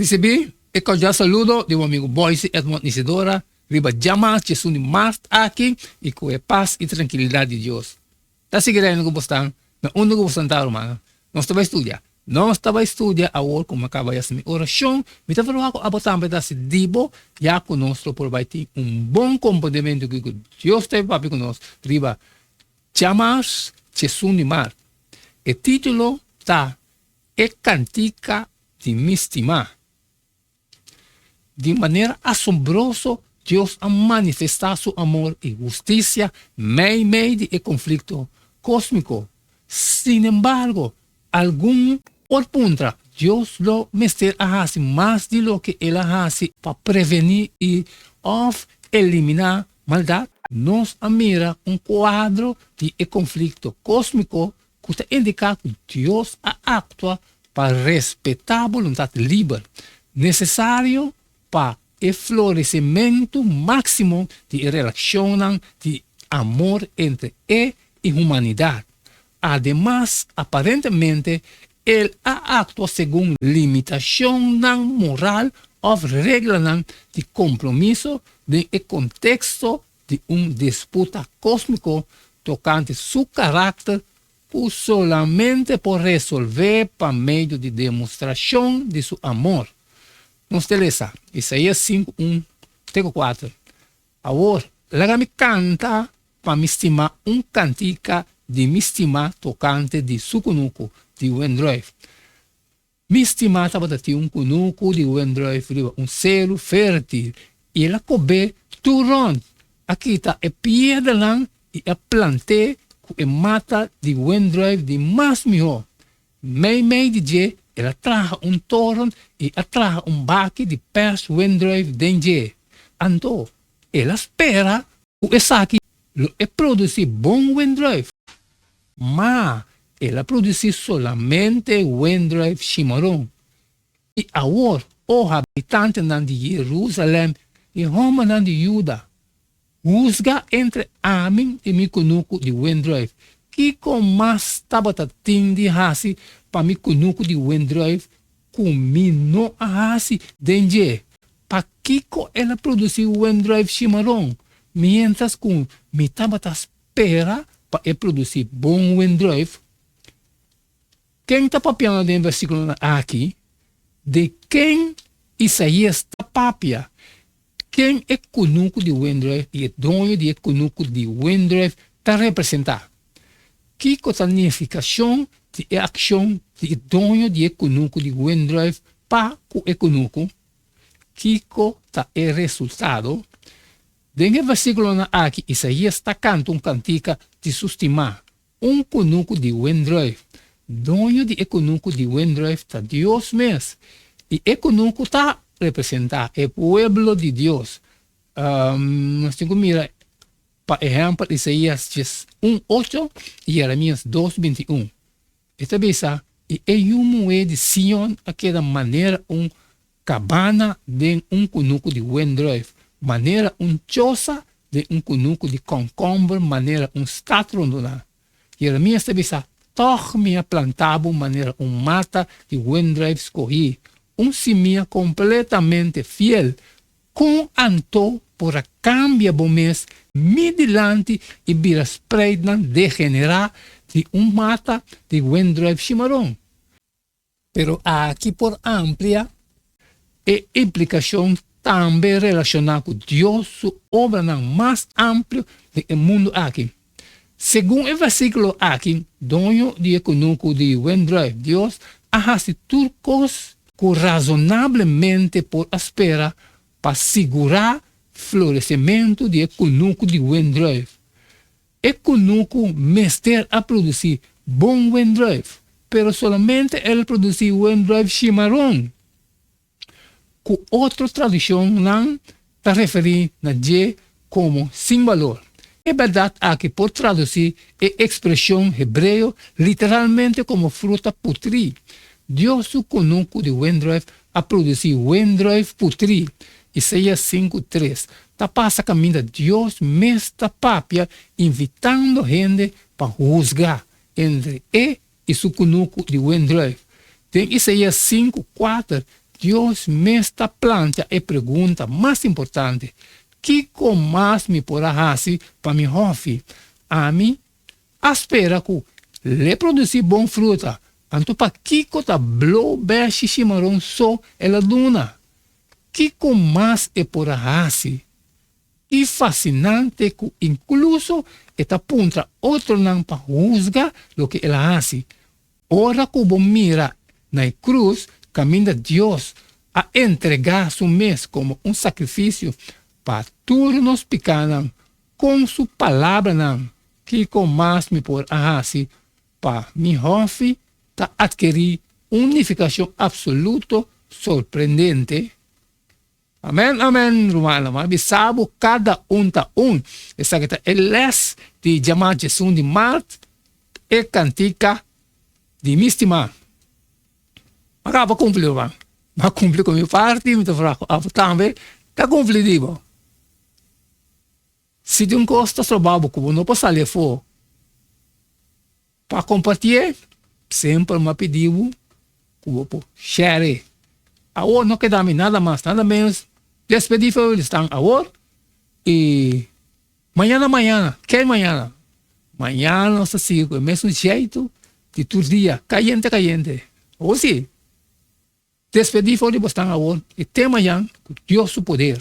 Risibí e kordial saludo di bo amigu Boyce Edmond Isidora riba djamas djesun di mart aki i ku e pas i trankilidat di Dios ta sigui reina ku bosnan na unda ku bosnan ta rumannan. Nos ta bai studia. Nos ta bai studia awor ku mi a kaba di hasi mi orashon. Mi ta ferwagt ku abo tambe ta hasi di bo ya ku nos lo por bai tin un bon komprendementu kiko Dios ta papia ku nos riba djamas djesun di mart. E título ta E kantika di mi stimá. Di manera asombroso Dios a manifestá su amor i hustisia meimei di e konflikto kósmiko. Sinembargo, algun por puntra, Dios lo mester a hasi mas di loke el a hasi pa prevení i òf eliminá maldat? Nos a mira un kuadro di e konflikto kósmiko ku ta indiká ku Dios a aktua pa respetá boluntat liber, nesesario pa e floresementu máksimo di e relashonnan di amor entre E i humanidat. Ademas, aparentemente El a aktua segun limitashonnan moral òf reglanan di kompromiso den e konteksto di un disputa kósmiko tokante su karakter ku solamente por resolvé pa medio di demostrashon di su amor. Nos ta lesa Isaías sinku un te ku kuater, Awor, laga mi kanta pa mi stimá un kantika di mi stimá tokante di su kunuku di wendrùif. Mi stimá tabata tin un kunuku di wendrùif riba un seru fértil, i el a kob'é tur rònt, a kita e piedranan i a plant'é ku e mata di wendrùif di mas mihó. Meimei di dje el a traha un toren i a traha un baki di pèrs wendrùif den dje. Anto el a spera ku esaki lo e produsí bon wendrùif. Ma el a produsí solamente wendrùif shimaron. I awor, o habitantenan di Jerusalèm i hòmbernan di Juda, husga entre ami i mi kunuku di wendrùif. Kiko mas tabata tin di hasi pa mi kunuku di wendrùif ku mi no a hasi den dje? Pakiko el a produsí wendrùif shimaron, miéntras ku mi tabata Pera pa e produsí bon wendrùif. Ken ta papiando den e versíkulonan aki? Di ken Isaías ta papia? Ken e kunuku di wendrùif i e doño di e kunuku di wendrùif ta representá? Kiko ta nifikashon di e akshon di e doño di e kunuku di wendrùif pa ku e kunuku? Kiko ta e resultado? Den e versíkulonan aki Isaías ta kanta un kantika di su stimá, un kunuku di wendrùif. Doño di e kunuku di wendrùif ta Dios mes, i e kunuku ta representá e pueblo di Dios. Nos tin ku mira pa ehèmpel Isaías 1, 8 i Jeremías 2, 21. E ta bisa, I e yu muhé di Sion a keda manera un Kabana den un kunuku di wendrùif, manera un chosa den un kunuku di kònkòmber, manera un stat rondoná. Jeremias ta bisa, Tòg mi a plantá bo manera un mata di wendrùif skohí, un simia kompletamente fiel. Kon anto por a kambia bo mes mi dilanti i bira spreitnan degenerá di un mata di wendrùif shimaron? Pero aki por amplia e implikashon tambe relashoná ku Dios su obranan mas amplio den e mundu aki. Segun e versíkulo aki, Doño di e kunuku di wendrùif, Dios, a hasi tur kos ku razonablemente por a spera pa sigurá floresementu di e kunuku di wendrùif. E kunuku mester a produsí bon wendrùif, pero solamente el a produsí wendrùif shimaron, ku otro tradishonnan ta referí na dje komo sin balor. E bèrdat aki por tradusí e ekspreshon hebreo literalmente komo fruta putrí. Dios su kunuku di wendrùif a produsí wendrùif putrí, Isaías 5, 3, ta pasa kaminda Dios mes ta papia invitando hende pa husga entre e i su kunuku di wendrùif. Den Isaías 5, 4, Dios mes ta plantia e pregunta mas importante, Kiko mas mi por a hasi pa mi hòfi? Ami a spera ku l'e produsí bon fruta, anto pakiko ta blou bèshi shimaron so el a duna? Kiko mas e por a hasi? I fasinante ku inkluso e ta puntra otronan pa husga loke el a hasi. Ora ku bo mira na e krus kaminda Dios a entregá su mes komo un sakrifisio pa tur nos pikánan, kon su palabranan, Kiko mas mi por a hasi pa mi hòfi ta atkerí un nifikashon apsoluto sorprendente? Amen amen rumannan m'a bisa bo kada un ta un esaki ta e les di djamá djesun di mart e kantika di mi stimá m'a kaba kumpli ruman m'a kumpli ku mi parti mi ta fala ku abo tambe ta kumpli di bo si tin un kos ta stroba bo ku bo no por sali afó Pa kompartié, semper m'a pidi bo ku bo por share. Awor no keda mi nada mas nada menos despedí for di stan awor i mañana mañana, ke mañana? Mañana nos ta sigui ku e mesun jeitu di tur dia, kayente kayente. Awor si, despedí for di bo stan awor i te mañan ku Dios su poder.